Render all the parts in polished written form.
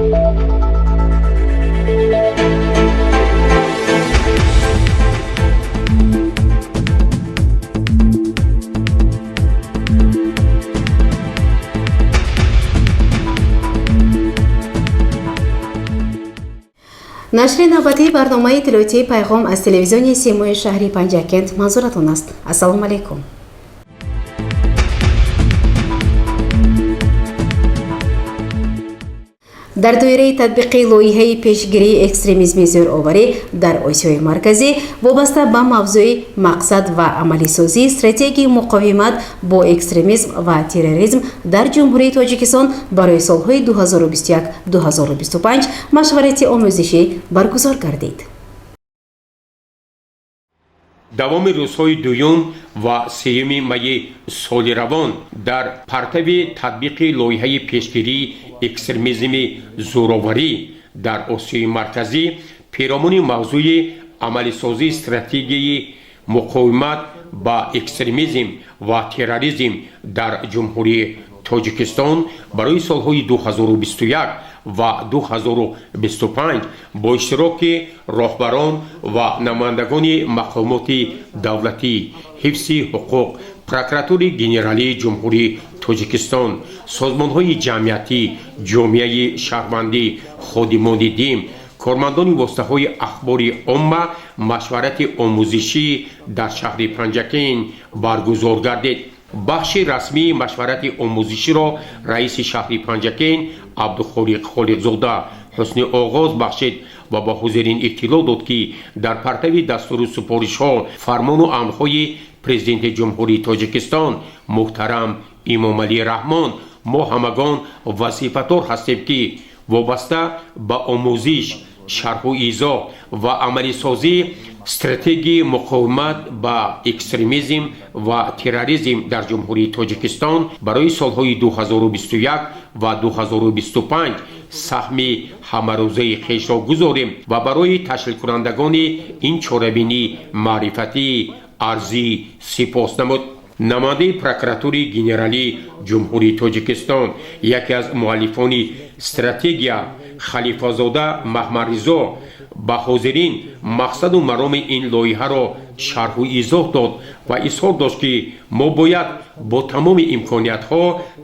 Нашри навбатии барномаи иттилоотии «Пайғом» аз телевизиони Симои шаҳри Панҷакент манзуратон аст. Ассалому алайкум. Дар доираи татбиқи лоиҳаи пешгирии экстремизми зӯроварӣ дар Осиёи Марказӣ вобаста ба мавзӯи мақсад ва амалисозии стратегияи муқовимат бо экстремизм ва терроризм дар Ҷумҳурии Тоҷикистон барои солҳои 2021-2025 машварати омӯзишӣ баргузор гардид. Давоми рӯзҳои дуюм ва сеюми майи соли равон дар партави татбиқи лоиҳаи пешгирии экстремизми зӯроварӣ дар Осиёи Марказӣ перомуни мавзӯи амалисозии стратегияи муқовимат ба экстремизм ва терроризм дар Ҷумҳурии Тоҷикистон барои солҳои 2021 ва 2025 бо иштироки роҳбарон ва намояндагони мақомоти давлатӣ, ҳифзи ҳуқуқ, Прокуратури Генералии Ҷумҳурии Тоҷикистон, созмонҳои ҷамъиятӣ, ҷомеаи шаҳрвандӣ, ходимони дин, кормандони воситаҳои ахбори омма машварати омӯзишӣ дар шаҳри Панҷакент баргузор гардид. Бахши расмии машварати омӯзиширо раиси шаҳри Панҷакент Абдухолиқ Холиқзода ҳусни оғоз бахшид ва ба ҳузирин иттилоъ дод, ки дар партави дастуру супоришҳо, фармону амрҳои Президенти Ҷумҳурии Тоҷикистон муҳтарам Имомалӣ Раҳмон мо ҳамагон вазифадор ҳастем, ки вобаста ба омӯзиш, шарҳу изоҳ ва амалисозии стратегияи муқовимат ба экстремизм ва терроризм дар Ҷумҳурии Тоҷикистон барои солҳои 2021 ва 2025 саҳми ҳамарӯзаи хешро гузорем ва барои ташкилкунандагони ин чорабинӣ маърифатӣ арзӣ сипос намуд. Намояндаи Прокуратури Генералии Ҷумҳурии Тоҷикистон, яке аз муаллифони стратегия, Халифазода Маҳмадризо ба ҳозирин мақсаду мароми ин лоиҳаро шарҳу изоҳ дод ва изҳор дошт, ки мо бояд бо тамоми имкониятҳо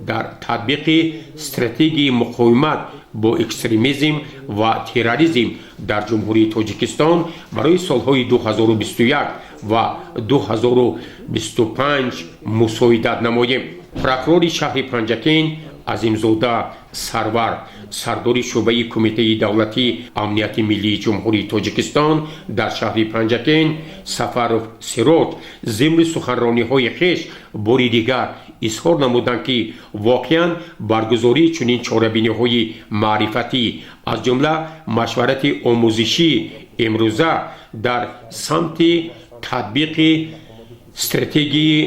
дар татбиқи стратегияи муқовимат бо экстремизм ва терроризм дар Ҷумҳурии Тоҷикистон барои солҳои 2021 ва 2025 мусоидат намоем. Прокурори шаҳри Панҷакент Азимзода Сарвар, сардори шӯъбаи Кумитаи давлатии амнияти миллии Ҷумҳурии Тоҷикистон дар шаҳри Панҷакент Сафаров Сироҷ зимни суханрониҳои хеш бори дигар изҳор намуданд, ки воқеан баргузории чунин чорабиниҳои маърифатӣ, аз ҷумла машварати омӯзишӣ имрӯза дар самти татбиқи стратегияи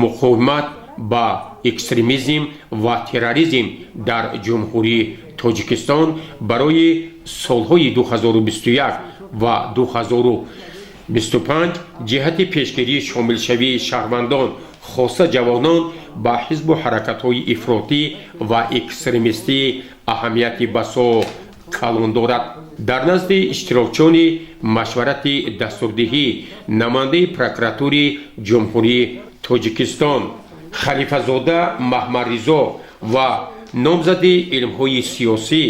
муқовимат ба экстремизм ва терроризм дар Ҷумҳурии Тоҷикистон барои солҳои 2021 ва 2025 ҷиҳати пешгирии шомилшавии шаҳрвандон, хоса ҷавонон, ба ҳизбу ҳаракатҳои ифротӣ ва экстремистӣ аҳамияти басо калон дорад. Дар назди иштирокчиёни машварати дастурдиҳӣ намояндаи Прокуратури Ҷумҳурии Тоҷикистон Халифазода Маҳмадризо ва номзади илмҳои сиёсӣ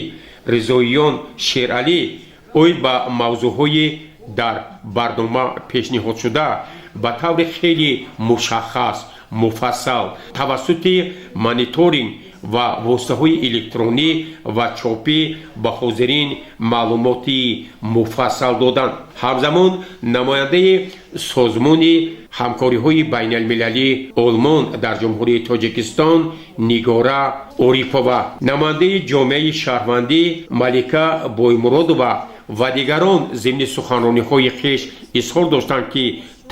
Ризоиён Шералӣ оид ба мавзӯъҳои дар барнома пешниҳодшуда ба таври хеле мушаххас, муфассал тавассути мониторинг ва воситаҳои электронӣ ва чопӣ ба ҳозирин маълумоти муфассал доданд. Ҳамзамон намояндаи Созмони ҳамкориҳои байналмилалии Олмон дар Ҷумҳурии Тоҷикистон Нигора Орифова, намояндаи ҷомеаи шаҳрвандӣ Малика Боймуродова ва дигарон зимни суханрониҳои хеш изҳор доштанд, ки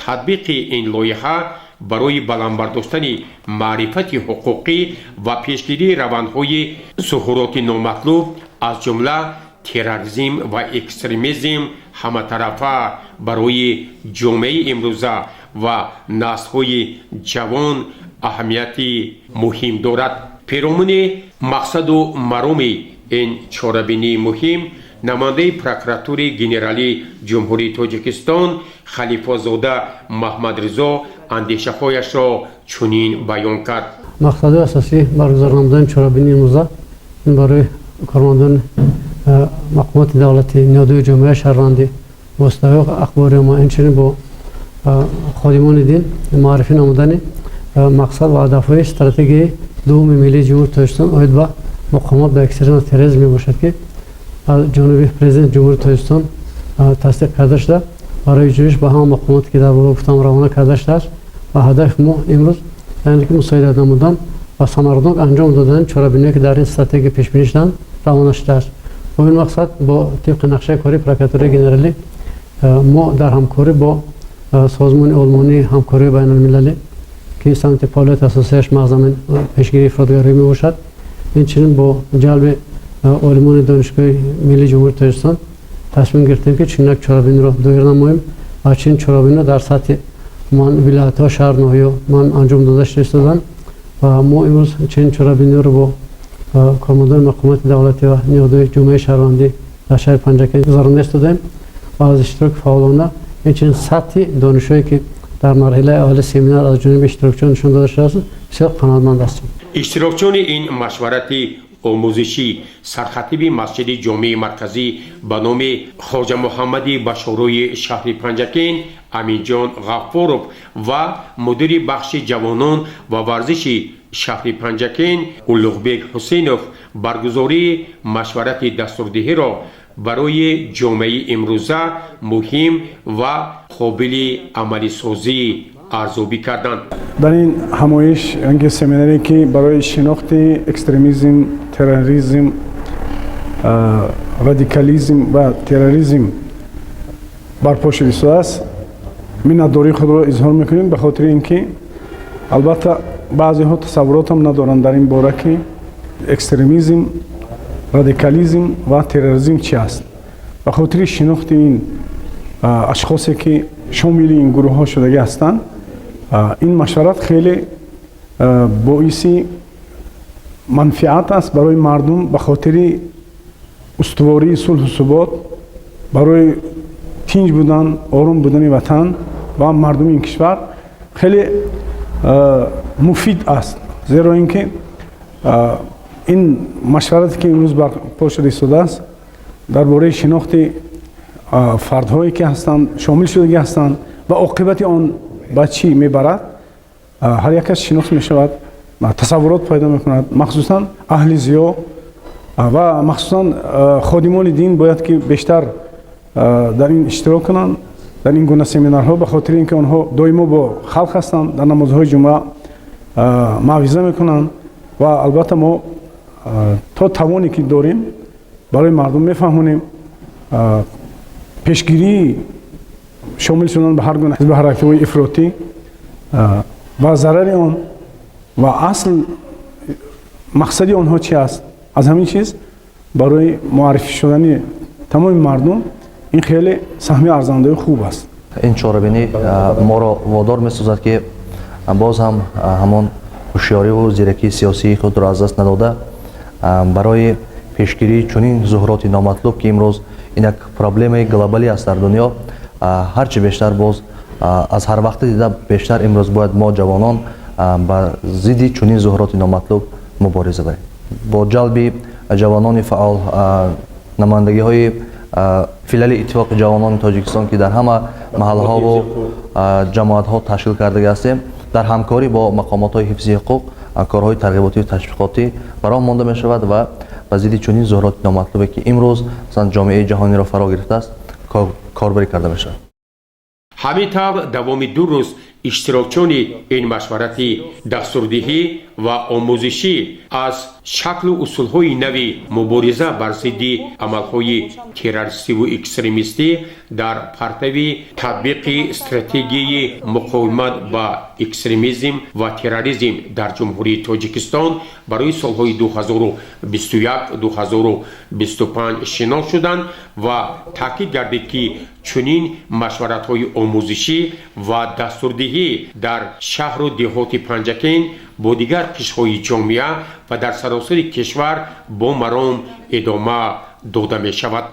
татбиқи ин лоиҳа барои баланд бардоштани маърифати ҳуқуқӣ ва пешгирии равандҳои зуҳуроти номатлуб, аз ҷумла терроризм ва экстремизм, ҳаматарафа барои ҷомеаи имрӯза ва наслҳои ҷавон аҳамияти муҳим дорад. Перомуни Мақсаду мароми ин чорабинии муҳим намояндаи Прокуратураи Генералии Ҷумҳурии Тоҷикистон Халифазода Маҳмадризо андешаҳояшро чунин баён кард. Мақсади асосии баргузор намудани чорабинии имрӯза ин барои кормандони мақомоти давлатӣ, ниҳодҳои ҷомеаи шаҳрвандӣ, воситаҳои ахбори омма, инчунин бо ходимони дин муаррифӣ намудани мақсад ва ҳадафҳои стратегияи дуввуми миллии Ҷумҳурии Тоҷикистон оид ба муқовимат ба экстремизм ва терроризм мебошад, ки аз ҷониби Президенти Ҷумҳурии Тоҷикистон тасдиқ карда шуда, барои иҷроиш ба ҳама мақомоте, ки дар боло гуфтам, равона карда шудааст. Ва ҳадафи мо имрӯз яъне ки мусоидат намудан ва самаранок анҷом додани чорабиниҳое, ки дар ин стратегия пешбинӣ шуданд, равона шудааст. Бо ин мақсад, бо тибқи нақшаи кори Прокуратураи Генералӣ, мо дар ҳамкорӣ бо Созмони Олмонии ҳамкории байналмилалӣ, ки самти фаъолияти асосияш маҳз пешгирии ифротгароӣ мебошад, инчунин бо ҷалби олимони Донишгоҳи миллии Ҷумҳурии Тоҷикистон тасмим гирифтем, ки чунин як чорабиниро доир намоем ва чунин чорабиниро дар сатҳи вилоятҳо, шаҳр, ноҳияҳо ман анҷом дода шуда истоданд. Ва мо имрӯз чунин чорабиниро бо кормандони мақомоти давлатӣ ва ниҳодҳои ҷомеаи шаҳрвандӣ дар шаҳри Панҷакент гузаронда истодаем ва аз иштироки фаъолона, инчунин сатҳи донишҳое, ки дар марҳилаи аввали семинар аз ҷониби иштирокчиён нишон дода шудааст, бисёр қаноатманд ҳастем. Иштирокчиёни ин машварати омӯзишӣ, сархатиби масҷиди ҷомеи марказӣ ба номи Хоҷа Муҳаммади Башорои шаҳри Панҷакент Аминҷон Ғаффоров ва мудири бахши ҷавонон ва варзиши шаҳри Панҷакент Улуғбек Ҳусейнов баргузории машварати дастурдиҳиро барои ҷомеаи имрӯза муҳим ва қобили амалисозӣ арзёбӣ карданд. Дар ин ҳамоиш, ки семинаре, ки барои шинохти экстремизм, терроризм, радикализм ва терроризм барпо шуда истодааст, миннатдории худро изҳор мекунем, ба хотири ин ки албатта баъзеҳо тасаввуротам надоранд дар ин бора, ки экстремизм, радикализм ва терроризм чи аст. Ба хотири шинохти ин ашхосе, ки шомили ин гурӯҳҳо шудагӣ ҳастанд, ин машварат хеле боиси манфиат аст барои мардум, ба хотири устувории сулҳу субот, барои тинҷ будан, ором будани ватан ва мардуми ин кишвар хеле муфид аст, зеро ин ки ин машварате, ки имрӯз барпо шуда истодааст, дар бораи шинохти фардҳое, ки ҳастанд, шомил шудагӣ ҳастанд ва оқибати он ба чӣ мебарад, ҳар як кас шинос мешавад, тасаввурот пайдо мекунад. Махсусан аҳли зиё ва махсусан ходимони дин бояд ки бештар дар ин иштирок кунанд, дар ин гуна семинарҳо, ба хотири ин ки онҳо доимо бо халқ ҳастанд, дар намозҳои ҷумъа мавъиза мекунанд. Ва албатта мо то тавоне, ки дорем, барои мардум мефаҳмонем пешгирии шомил шудан ба ҳар гуна ҳизби ҳаракатҳои ифротӣ ва зарари он ва асл мақсади онҳо чи аст. Аз ҳамин чиз барои муаррифӣ шудани тамоми мардум ин хеле саҳми арзандаи хуб аст. Ин чорабинӣ моро водор месозад, ки боз ҳам ҳамон ҳушёриву зиракии сиёсии худро аз даст надода, барои пешгирии чунин зуҳуроти номатлуб, ки имрӯз ин як проблемаи глобалӣ аст дар дунё, ҳарчи бештар, боз аз ҳар вақти дида бештар имрӯз бояд мо, ҷавонон, ба зидди чунин зуҳуроти номатлуб мубориза барем. Бо ҷалби ҷавонони фаъол, намояндагиҳои филиали Иттифоқи ҷавонони Тоҷикистон, ки дар ҳама маҳаллаҳову ҷамоатҳо ташкил кардага ҳастем, дар ҳамкорӣ бо мақомотҳои ҳифзи ҳуқуқ корҳои тарғиботию ташвиқотӣ ба роҳ монда мешавад ва ба зидди чунин зуҳуроти номатлубе, ки имрӯз масалан ҷомеаи ҷаҳониро фаро гирифтааст, корбарӣ карда мешавад. Ҳамин тавр, давоми 2 рӯз иштирокчиёни ин машварати дастурдиҳӣ ва омӯзишӣ аз шаклу усулҳои нави мубориза бар зидди амалҳои террористиву экстремистӣ дар партави татбиқи стратегияи муқовимат ба экстремизм ва терроризм дар Ҷумҳурии Тоҷикистон барои солҳои 2021-2025 шинос шуданд ва таъкид гардид, ки чунин машваратҳои омӯзишӣ ва дастурдиҳӣ. Машваратдиҳӣ дар шаҳру деҳоти Панҷакент бо дигар қишрҳои ҷомеа ва дар саросари кишвар бо маром идома дода мешавад.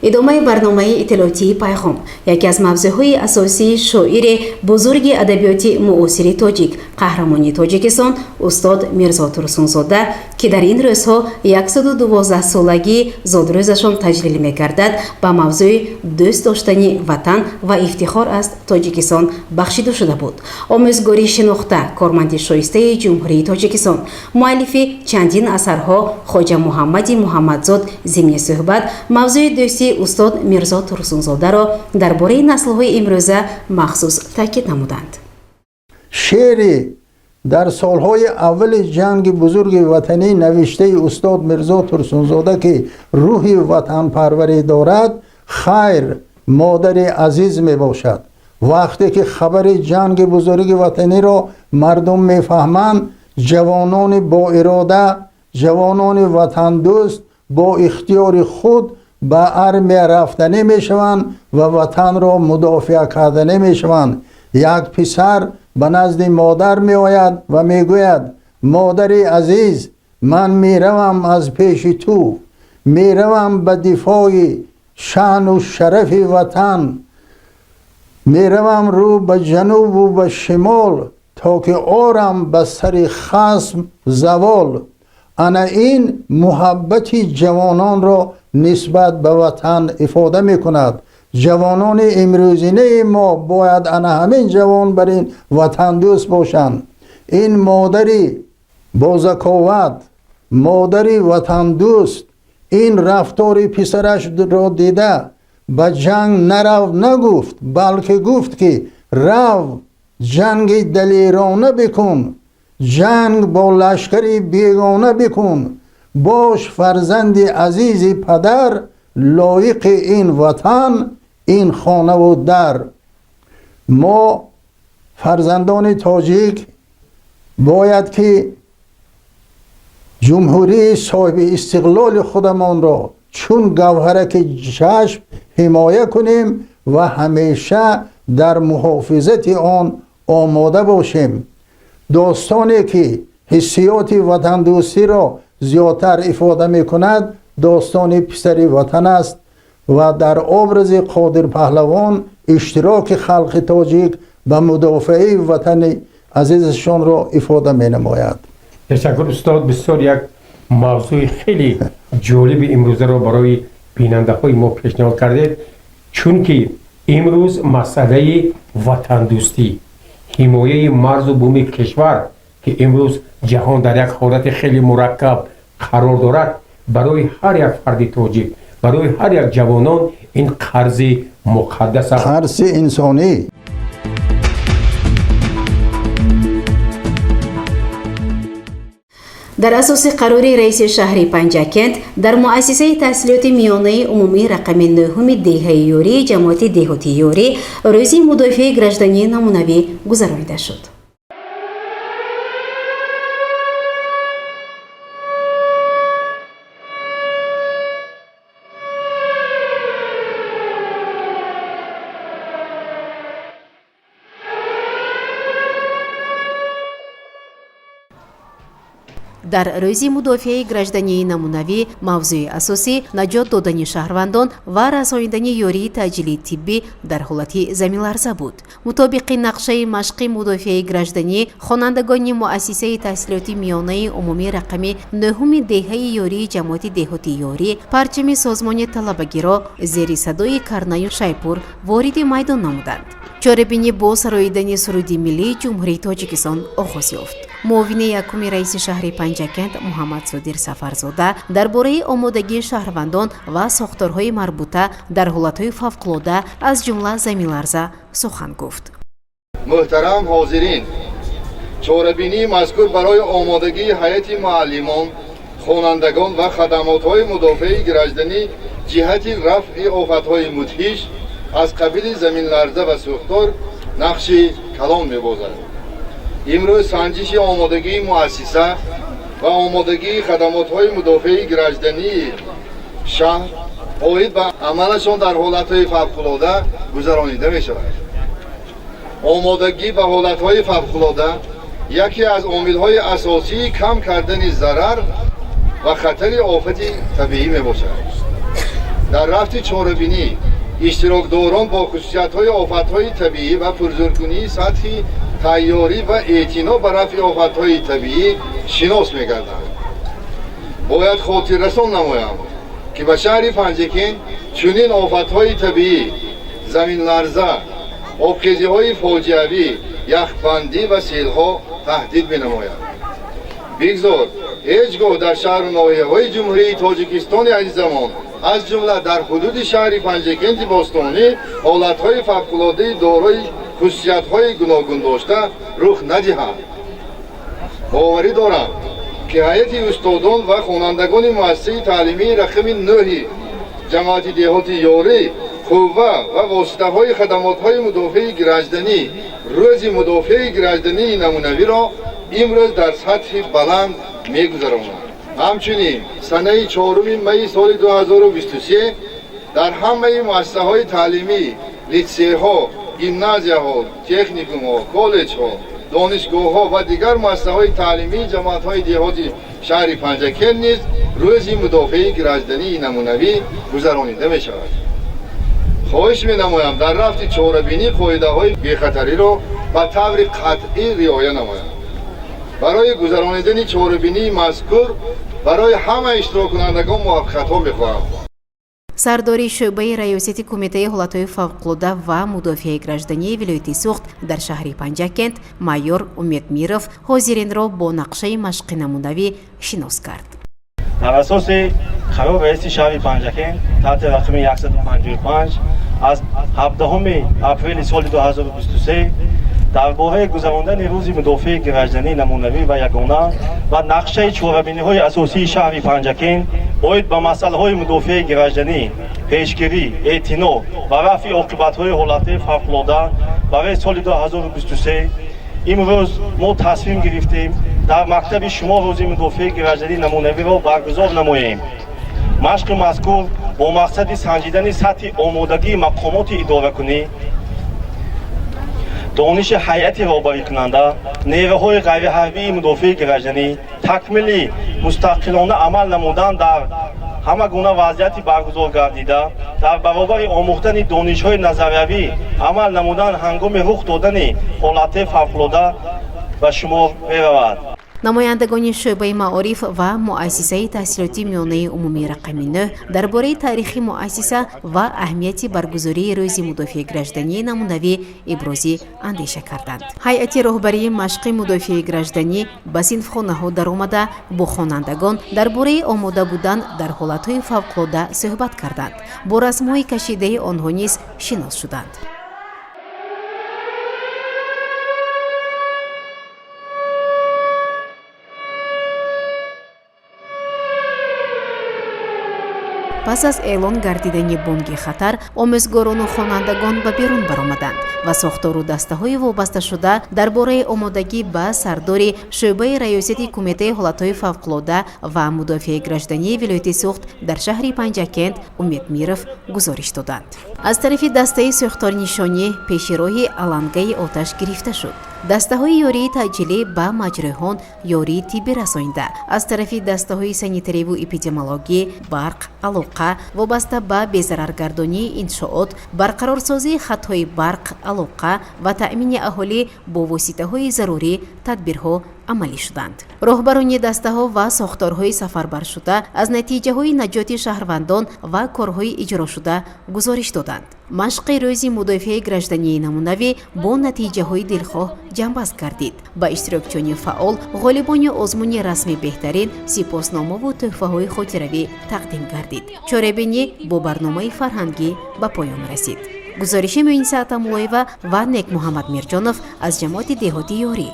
Идомаи барномаи иттилоотии «Пайғом» яке аз мавзӯъҳои асосии шоири бузурги адабиёти муосири тоҷик, қаҳрамони Тоҷикистон устод Мирзо Турсунзода, ки дар ин рӯзҳо 112-солагии зодрӯзашон таҷлил мегардад, ба мавзӯи дӯст доштани ватан ва ифтихор аз Тоҷикистон бахшида шуда буд. Омӯзгори шинохта, корманди шоистаи Ҷумҳурии Тоҷикистон, муаллифи чандин асарҳо Хоҷа Муҳаммади Муҳаммадзод зимни суҳбат мавзӯи дӯстии устод Мирзо Турсунзодаро дар бораи наслҳои имрӯза махсус таъкид намуданд. Шеъри дар солҳои аввали ҷанги бузурги ватанӣ навиштаи устод Мирзо Турсунзода, ки рӯҳи ватанпарварӣ дорад, «Хайр, модари азиз» мебошад. Вақте ки хабари ҷанги бузурги ватаниро мардум мефаҳманд, ҷавонони боирода, ҷавонони ватандӯст бо ихтиёри худ ба армия рафтанӣ мешаванд ва ватанро мудофиа карданӣ мешаванд. Як писар ба назди модар меояд ва мегӯяд: «Модари азиз, ман меравам, аз пеши ту меравам, ба дифои шаъну шарафи ватан меравам, рӯ ба ҷанубу ба шимол, то ки орам ба сари хасм завол». Ана ин муҳаббати ҷавононро нисбат ба ватан ифода мекунад. Ҷавонони имрӯзинаи мо бояд ана ҳамин ҷавон бар ин ватандӯст бошанд. Ин модари бозаковат, модари ватандӯст ин рафтори писарашро дида, ба ҷанг нарав нагуфт, балки гуфт ки рав, ҷанги далерона бикун, ҷанг бо лашкари бегона бикун, бош фарзанди азизи падар, лоиқи ин ватан, ин хонаву дар. Мо фарзандони тоҷик бояд ки ҷумҳурии соҳиби истиқлоли худамонро чун гавҳараки чашм ҳимоя кунем ва ҳамеша дар муҳофизати он омода бошем. Достоне ки ҳиссиёти ватандӯстиро зиёдтар ифода мекунад, достони «Писари ватан» аст ва дар образи Қодир Паҳлавон иштироки халқи тоҷик ба мудофиаи ватани азизашонро ифода менамояд. Ташаккур, устод. Бисёр як мавзӯи хеле ҷолиби имрӯзаро барои бинандаҳои мо пешниҳод кардед, чунки имрӯз масъалаи ватандӯстӣ, ҳимояи марзу буми кишвар, ки имрӯз ҷаҳон дар як ҳолати хеле мураккаб қарор дорад, барои ҳар як фарди тоҷик, барои ҳар як ҷавонон ин қарзи муқаддас аст. Қарзи инсонӣ. Дар асоси қарори раиси шаҳри Панҷакент дар муассисаи таҳсилоти миёнаи умумии рақами нӯҳуми деҳаи Ёрӣ, ҷамоати деҳоти Ёрӣ, рӯзи мудофиаи граждании намунавӣ гузаронида шуд. Дар рӯзи мудофиаи граждании намунавӣ мавзӯи асосӣ наҷот додани шаҳрвандон ва расонидани ёрии таъҷилии тиббӣ дар ҳолати заминларза буд. Мутобиқи нақшаи машқи мудофиаи гражданӣ, хонандагони муассисаи таҳсилоти миёнаи умумии рақами нӯҳуми деҳаи Ёрии, ҷамоати деҳоти Ёрӣ парчами созмони талабагиро зери садои карнаю шайпур вориди майдон намуданд. Чорабинӣ бо сароидани суруди миллии Ҷумҳурии Тоҷикистон оғоз ёфт. Муовини якуми раиси шаҳри Панҷакент Муҳаммадсодир Сафарзода дар бораи омодагии шаҳрвандон ва сохторҳои марбута дар ҳолатҳои фавқулода, аз ҷумла заминларза, сухан гуфт. Муҳтарам ҳозирин, чорабинии мазкур барои омодагии ҳайати муаллимон, хонандагон ва хадамотҳои мудофиаи гражданӣ ҷиҳати рафъи офатҳои мудҳиш аз қабили заминларза ва сӯхтор нақши калон мебозад. Имрӯз санҷиши омодагии муассиса ва омодагии хадамотҳои мудофиаи граждании Шаҳр оид ба амалашон дар ҳолатҳои фавқулода гузаронида мешавад. Омодагӣ ба ҳолатҳои фавқулода яке аз омилҳои асосии кам кардани зарар ва хатари офати табиӣ мебошад. Дар рафти чорабинӣ иштирокдорон бо хусусиятҳои офатҳои табиӣ ва пурзӯркунии сатҳи тайёрӣ ва эътино ба рафъи офатҳои табиӣ шинос мегарданд. Бояд хотиррасон намоям, ки ба шаҳри Панҷакент чунин офатҳои табиӣ заминларза, обхезиҳои фоҷиавӣ, яхбандӣ ва селҳо таҳдид менамояд. Бигзор ҳеҷ гоҳ дар шаҳру ноҳияҳои Ҷумҳурии Тоҷикистони азизамон, аз ҷумла дар ҳудуди шаҳри Панҷакенти бостонӣ, ҳолатҳои фавқулодаи дорои хусусиятҳои гуногун дошта рух надиҳанд. Боварӣ дорам, ки ҳайати устодон ва хонандагони муассисаи таълимии рақами 9 ҷамоати деҳоти Ёрӣ қувва ва воситаҳои хадамотҳои мудофиаи гражданӣ рӯзи мудофиаи граждании намунавиро имрӯз дар сатҳи баланд мегузаронанд. Ҳамчунин санаи 4 майи соли 2023 дар ҳамаи муассисаҳои таълимӣ, литсейҳо, гимназияҳо, техникумҳо, коллеҷҳо, донишгоҳҳо ва дигар муассисаҳои таълимии ҷамоатҳои деҳоти шаҳри Панҷакент низ рӯзи мудофиаи граждании намунавӣ гузаронида мешавад. Хоҳиш менамоям, дар рафти чорабинӣ қоидаҳои бехатариро ба таври қатъӣ риоя намоянд. Барои гузаронидани чорабинии мазкур барои ҳама иштироккунандагон муваффақиятҳо мехоҳам. Сардори шӯъбаи раёсати Кумитаи ҳолатҳои фавқулода ва мудофиаи граждании вилояти Суғд дар шаҳри Панҷакент майор Умед Миров ҳозиринро бо нақшаи машқи намунавӣ шинос кард. Дар асоси қарор раиси шаҳри Панҷакент таҳти рақами 155 аз 17 апрели соли 2023 дар бораи гузарондани рӯзи мудофиаи граждании намунавӣ ва ягона ва нақшаи чорабиниҳои асосии шаҳри Панҷакент оид ба масъалаҳои мудофиаи гражданӣ, пешгирӣ, эътино ва рафъи оқибатҳои ҳолатҳои фавқулода барои соли 2023 имрӯз мо тасмим гирифтем дар мактаби шумо рӯзи мудофиаи граждании намунавиро баргузор намоем. Машқи мазкур бо мақсади санҷидани сатҳи омодагии мақомоти идоракунӣ, дониши ҳайати роҳбарикунанда, нерӯҳои ғайриҳарбии мудофиаи гражданӣ, такмили мустақилона амал намудан дар ҳама гуна вазъияти баргузор гардида, дар баробари омӯхтани донишҳои назариявӣ амал намудан ҳангоми рух додани ҳолатҳои фавқулода ба шумор меравад. Намояндагони шӯъбаи маориф ва муассисаи таҳсилоти миёнаи умумии рақами 9 дар бораи таърихи муассиса ва аҳамияти баргузории рӯзи мудофиаи граждании намунавӣ ибрози андеша карданд. Ҳайати роҳбарии машқи мудофиаи гражданӣ ба синфхонаҳо даромада бо хонандагон дар бораи омода будан дар ҳолатҳои фавқулода суҳбат карданд. Бо расмҳои кашидаи онҳо низ шинос шуданд. Пас аз эълон гардидани бонги хатар, омӯзгорону хонандагон ба берун баромаданд ва сохтору дастаҳои вобасташуда дар бораи омодагӣ ба сардори шӯъбаи раёсати Кумитаи ҳолатҳои фавқулода ва мудофиаи граждании вилояти Суғд дар шаҳри Панҷакент Умед Миров гузориш доданд. Аз тарафи дастаи сӯхторнишонӣ пеши роҳи алангаи оташ гирифта шуд. Дастаҳои ёрии таъҷилӣ ба маҷрӯҳон ёрии тиббӣ расонида, аз тарафи дастаҳои санитариву эпидемиологӣ, барқ, алоқа вобаста ба безараргардонии иншоот, барқарорсозии хатҳои барқ, алоқа ва таъмини аҳолӣ бо воситаҳои зарурӣ тадбирҳо амалӣ шуданд. Роҳбарони дастаҳо ва сохторҳои сафарбаршуда аз натиҷаҳои наҷоти шаҳрвандон ва корҳои иҷрошуда гузориш доданд. Машқи рӯзи мудофиаи граждании намунавӣ бо натиҷаҳои дилхоҳ ҷамъбаст гардид. Ба иштирокчиёни фаъол ғолибони озмуни расми беҳтарин сипосномаву тӯҳфаҳои хотиравӣ тақдим гардид. Чорабинӣ бо барномаи фарҳангӣ ба поён расид. Гузориши Муиниса Атамуллоева ва Некмуҳаммад Мирҷонов аз ҷамоати деҳоти Ёрӣ.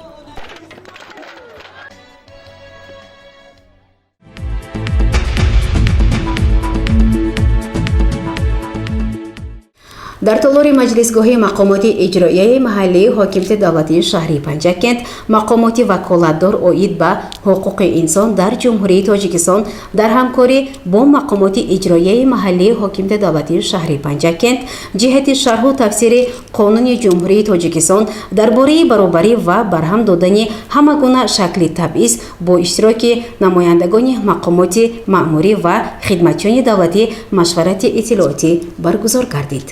Дар толори маҷлисгоҳи мақомоти иҷроияи маҳаллии ҳокимияти давлатии шаҳри Панҷакент мақомоти ваколатдор оид ба ҳуқуқи инсон дар Ҷумҳурии Тоҷикистон дар ҳамкорӣ бо мақомоти иҷроияи маҳаллии ҳокимияти давлатии шаҳри Панҷакент ҷиҳати шарҳу тафсири Қонуни Ҷумҳурии Тоҷикистон дар бораи баробарӣ ва барҳам додани ҳама гуна шакли табъиз бо иштироки намояндагони мақомоти маъмурӣ ва хидматчиёни давлатӣ машварати иттилоотӣ баргузор гардид.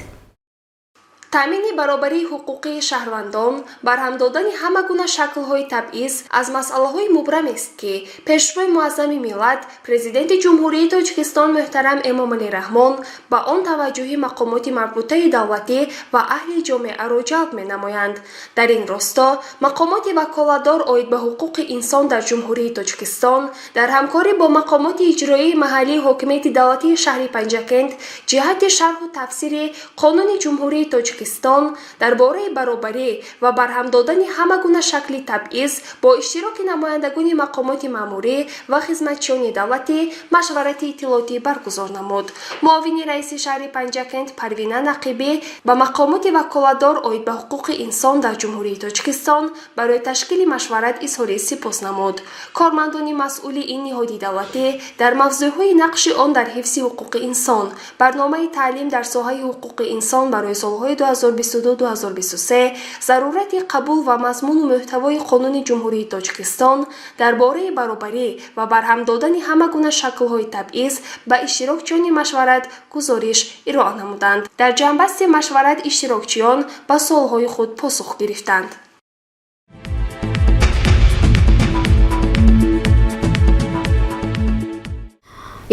Таъмини баробарии ҳуқуқии шаҳрвандон, барҳам додани ҳама гуна шаклҳои табъиз аз масъалаҳои мубрамест, ки Пешвои муаззами миллат, Президенти Ҷумҳурии Тоҷикистон муҳтарам Эмомалӣ Раҳмон ба он таваҷҷӯҳи мақомоти марбутаи давлатӣ ва аҳли ҷомеаро ҷалб менамоянд. Дар ин росто мақомоти ваколатдор оид ба ҳуқуқи инсон дар Ҷумҳурии Тоҷикистон дар ҳамкорӣ бо мақомоти иҷроии маҳаллии ҳокимияти давлатии шаҳри Панҷакент ҷиҳати шарҳу тафсири Қонуни Ҷумҳурии Тоҷикистон дар бораи баробарӣ ва барҳам додани ҳама гуна шакли табъиз бо иштироки намояндагони мақомоти маъмурӣ ва хизматчиёни давлатӣ машварати иттилоотӣ баргузор намуд. Муовини раиси шаҳри Панҷакент Парвина Нақибӣ ба мақомоти ваколатдор оид ба ҳуқуқи инсон дар Ҷумҳурии Тоҷикистон барои ташкили машварат изҳори сипос намуд. Кормандони масъули ин ниҳоди давлатӣ дар мавзӯъҳои нақши он дар ҳифзи ҳуқуқи инсон, барномаи таълим дар соҳаи ҳуқуқи инсон барои солҳои 2022-2023, зарурати қабул ва мазмуну мӯҳтавои Қонуни Ҷумҳурии Тоҷикистон дар бораи баробарӣ ва барҳам додани ҳама гуна шаклҳои табъиз ба иштирокчиёни машварат гузориш ироа намуданд. Дар ҷамъбасти машварат иштирокчиён ба суолҳои худ посух гирифтанд.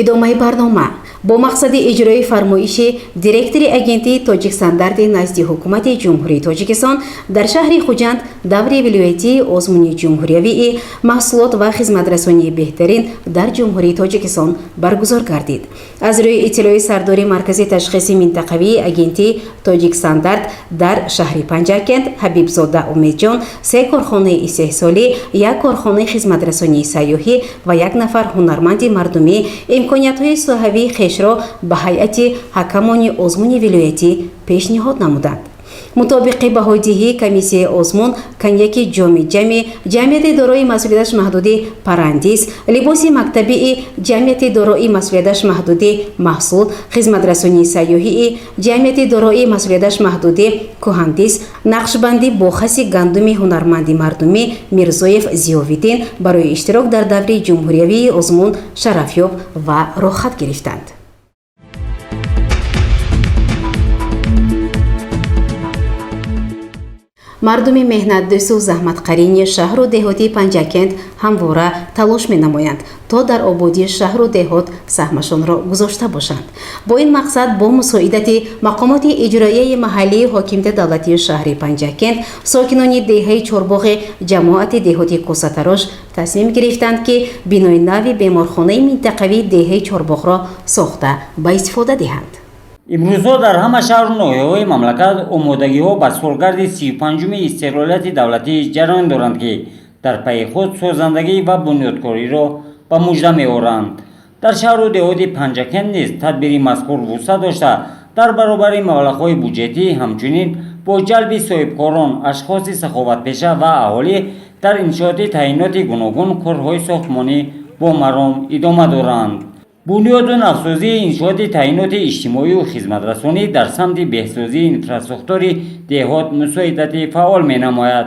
Идомаи барнома. Бо мақсади иҷрои фармоиши директори агентии Тоҷикстандарти назди Ҳукумати Ҷумҳурии Тоҷикистон дар шаҳри Хуҷанд даври вилоятии озмуни ҷумҳуриявии маҳсулот ва хизматрасонии беҳтарин дар Ҷумҳурии Тоҷикистон баргузор гардид. Аз рӯи иттилои сардори Маркази ташхиси минтақавии агентии Тоҷикстандарт дар шаҳри Панҷакент Ҳабибзода Умедҷон се корхонаи истеҳсолӣ, як корхонаи хизматрасонии сайёҳӣ ва як нафар ҳунарманди мардумӣ имкониятҳои соҳавии хешро ба ҳайати ҳакамони озмуни вилоятӣ пешниҳод намуданд. Мутобиқи баҳодиҳии комиссияи озмун, коньяки ҷоми ҷами ҷамъияти дорои масъулияташ маҳдуди Парандис, либоси мактабии ҷамъияти дорои масъулияташ маҳдуди Маҳсул, хизматрасонии сайёҳии ҷамъияти дорои масъулияташ маҳдуди Кӯҳандис, нақшбандӣ бо хаси гандуми ҳунарманди мардумӣ Мирзоев Зиёвиддин барои иштирок дар даври ҷумҳуриявии озмун шарафёб ва роҳхат гирифтанд. Мардуми меҳнатдӯсту заҳматқарини шаҳру деҳоти Панҷакент ҳамвора талош менамоянд, то дар ободии шаҳру деҳот саҳмашонро гузошта бошанд. Бо ин мақсад бо мусоидати мақомоти иҷроияи маҳаллии ҳокимияти давлатии шаҳри Панҷакент сокинони деҳаи Чорбоғи ҷамоати деҳоти Косатарош тасмим гирифтанд, ки бинои нави беморхонаи минтақавии деҳаи Чорбоғро сохта ба истифода диҳанд. Имрӯзҳо дар ҳама шаҳру ноҳияҳои мамлакат омодагиҳо ба солгарди 35-уми истиқлолияти давлатӣ ҷараён доранд, ки дар пайи худ созандагӣ ва бунёдкориро ба мужда меоранд. Дар шаҳру деҳоти Панҷакент низ тадбири мазкур вусъат дошта, дар баробари маблағҳои буҷетӣ ҳамчунин бо ҷалби соҳибкорон, ашхоси саховатпеша ва аҳолӣ дар иншооти таъиноти гуногун корҳои сохтмонӣ бо маром идома доранд. Бунёду навсозии иншооти таъиноти иҷтимоию хизматрасонӣ дар самти беҳсозии инфрасохтори деҳот мусоидати фаъол менамояд.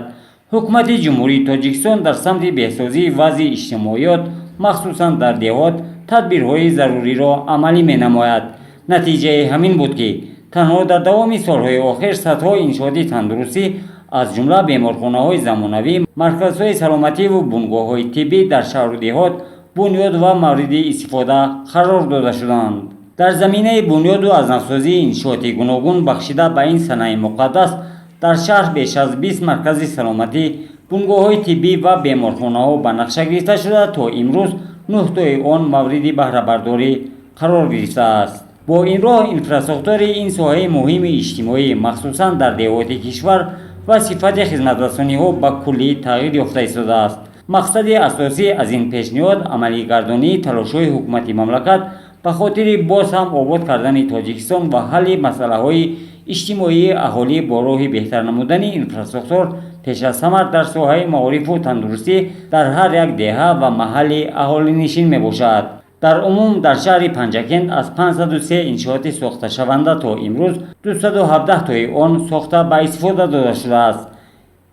Ҳукумати Ҷумҳурии Тоҷикистон дар самти беҳсозии вазъи иҷтимоиёт, махсусан дар деҳот, тадбирҳои заруриро амалӣ менамояд. Натиҷаи ҳамин буд, ки танҳо дар давоми солҳои охир садҳо иншооти тандурустӣ, аз ҷумла беморхонаҳои замонавӣ, марказҳои саломативу бунгоҳҳои тиббӣ дар шаҳру деҳот бунёд ва мавриди истифода қарор дода шуданд. Дар заминаи бунёду аз навсозии иншооти гуногун бахшида ба ин санаи муқаддас дар шаҳр беш аз 20 маркази саломатӣ, бунгоҳҳои тиббӣ ва беморхонаҳо ба нақша гирифта шуда, то имрӯз 9 тои он мавриди баҳрабардорӣ қарор гирифтааст. Бо ин роҳ инфрасохтори ин соҳаи муҳими иҷтимоӣ, махсусан дар деҳоти кишвар, ва сифати хизматрасониҳо ба куллӣ тағйир ёфта истодааст. Мақсади асосӣ аз ин пешниҳод амалигардонии талошҳои ҳукумати мамлакат ба хотири боз ҳам обод кардани Тоҷикистон ва ҳалли масъалаҳои иҷтимоии аҳолӣ бо роҳи беҳтар намудани инфрасохтор пеш аз ҳама дар соҳаи маорифу тандурустӣ дар ҳар як деҳа ва маҳалли аҳолинишин мебошад. Дар умум дар шаҳри Панҷакент аз 503 иншооти сохташаванда то имрӯз 217 тои он сохта ба истифода дода шудааст.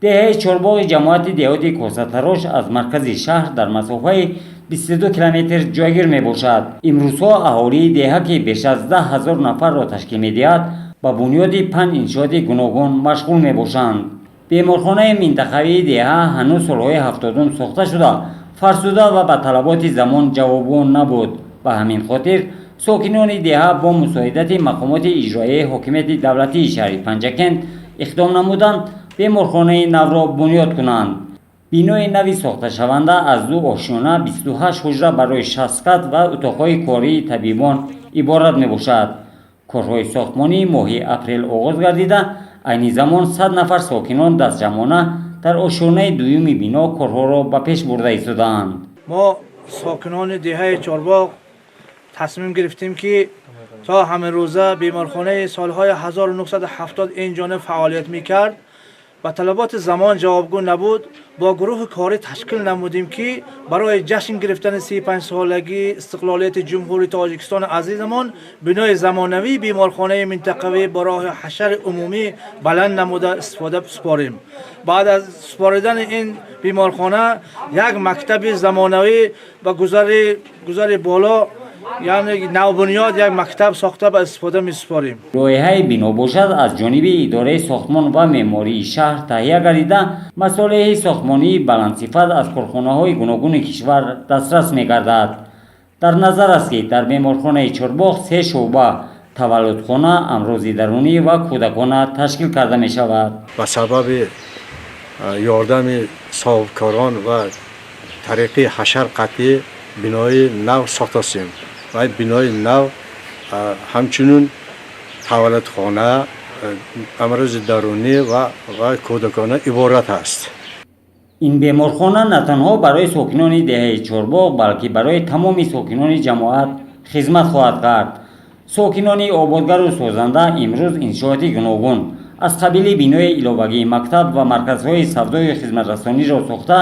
Деҳаи Чорбоғи ҷамоати деҳоти Косатарош аз маркази шаҳр дар масофаи 22 километр ҷойгир мебошад. Имрӯзҳо аҳолии деҳа, ки беш аз 10 ҳазор нафарро ташкил медиҳад, ба бунёди 5 иншооти гуногун машғул мебошанд. Беморхонаи минтақавии деҳа ҳанӯз солҳои 70-ум сохта шуда, фарсуда ва ба талаботи замон ҷавобгӯ набуд. Ба ҳамин хотир сокинони деҳа бо мусоидати мақомоти иҷроияи ҳокимияти давлатии шаҳри Панҷакент иқдом намуданд беморхонаи навро бунёд кунанд. Бинои нави сохташаванда аз 2 ошёна, 28 ҳуҷра барои 60 кат ва утоқҳои кории табибон иборат мебошад. Корҳои сохтмонӣ моҳи апрел оғоз гардида, айни замон 100 нафар сокинон дастҷамъона дар ошёнаи дуюми бино корҳоро ба пеш бурда истодаанд. Мо сокинони деҳаи Чорбоғ тасмим гирифтем, ки то ҳамин рӯза беморхонаи солҳои 1970 ин ҷониб фаъолият мекард, ба талаботи замон ҷавобгӯ набуд. Бо гурӯҳи корӣ ташкил намудем, ки барои ҷашн гирифтани 35-солагии истиқлолияти Ҷумҳурии Тоҷикистони азизамон бинои замонавии беморхонаи минтақавӣ ба роҳи ҳашари умумӣ баланд намуда истифода супорем. Баъд аз супоридани ин беморхона як мактаби замонавӣ ба гузари боло, яъне навбунёд як мактаб сохта ба истифода месупорем. Лоиҳаи бино бошад аз ҷониби идораи сохтмон ва меъмории шаҳр таҳия гардида, масолеҳи сохтмонии баландсифат аз корхонаҳои гуногуни кишвар дастрас мегардад. Дар назар аст, ки дар беморхонаи Чорбоғ се шӯъба: таваллудхона, амрози дарунӣ ва кӯдакона ташкил карда мешавад. Ба сабаби ёрдами соҳибкорон ва тариқи ҳашар қатъӣ бинои нав сохтастем ва бинои нав ҳамчунин таваллудхона, амрози дарунӣ ва кӯдакона иборат аст. Ин беморхона на танҳо барои сокинони деҳаи Чорбоғ, балки барои тамоми сокинони ҷамоат хизмат хоҳад кард. Сокинони ободгару созанда имрӯз иншооти гуногун аз қабили бинои иловагии мактаб ва марказҳои савдою хизматрасониро сохта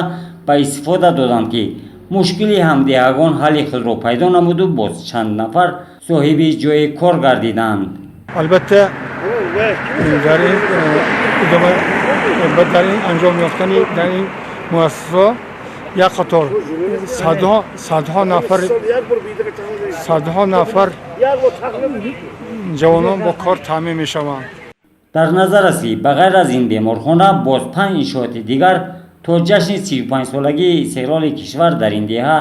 ба истифода доданд, ки мушкили ҳамдеҳагон ҳалли худро пайдо намуду боз чанд нафар соҳиби ҷойи кор гардиданд. Албатта, дар ин идома, дар ин анҷом ёфтани дар ин муассиса як қатор садҳо нафар ҷавонон бо кор таъмин мешаванд. Дар назар аст, ки ба ғайр аз ин беморхона боз панҷ иншооти дигар то ҷашни 35-солагии истиқлоли кишвар дар ин деҳа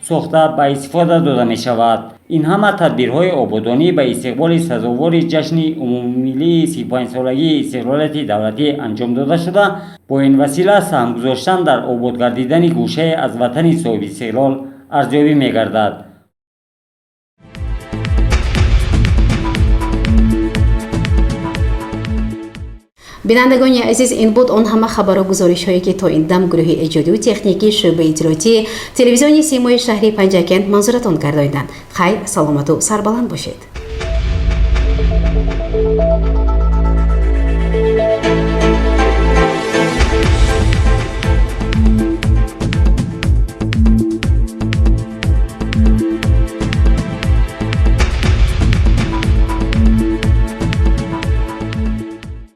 сохта ба истифода дода мешавад. Ин ҳама тадбирҳои ободонӣ ба истиқболи сазовори ҷашни умумимиллии 35-солагии истиқлолияти давлатӣ анҷом дода шуда, бо ин васила саҳм гузоштан дар обод гардидани гӯшае аз ватани соҳибистиқлол арзёбӣ мегардад. Бинандагони азиз, ин буд он ҳама хабару гузоришҳое, ки то ин дам гурӯҳи эҷодию техникии шӯъбаи иттилоотии телевизиони Симои шаҳри Панҷакент манзуратон гардониданд. Хайр, саломату сарбаланд бошед.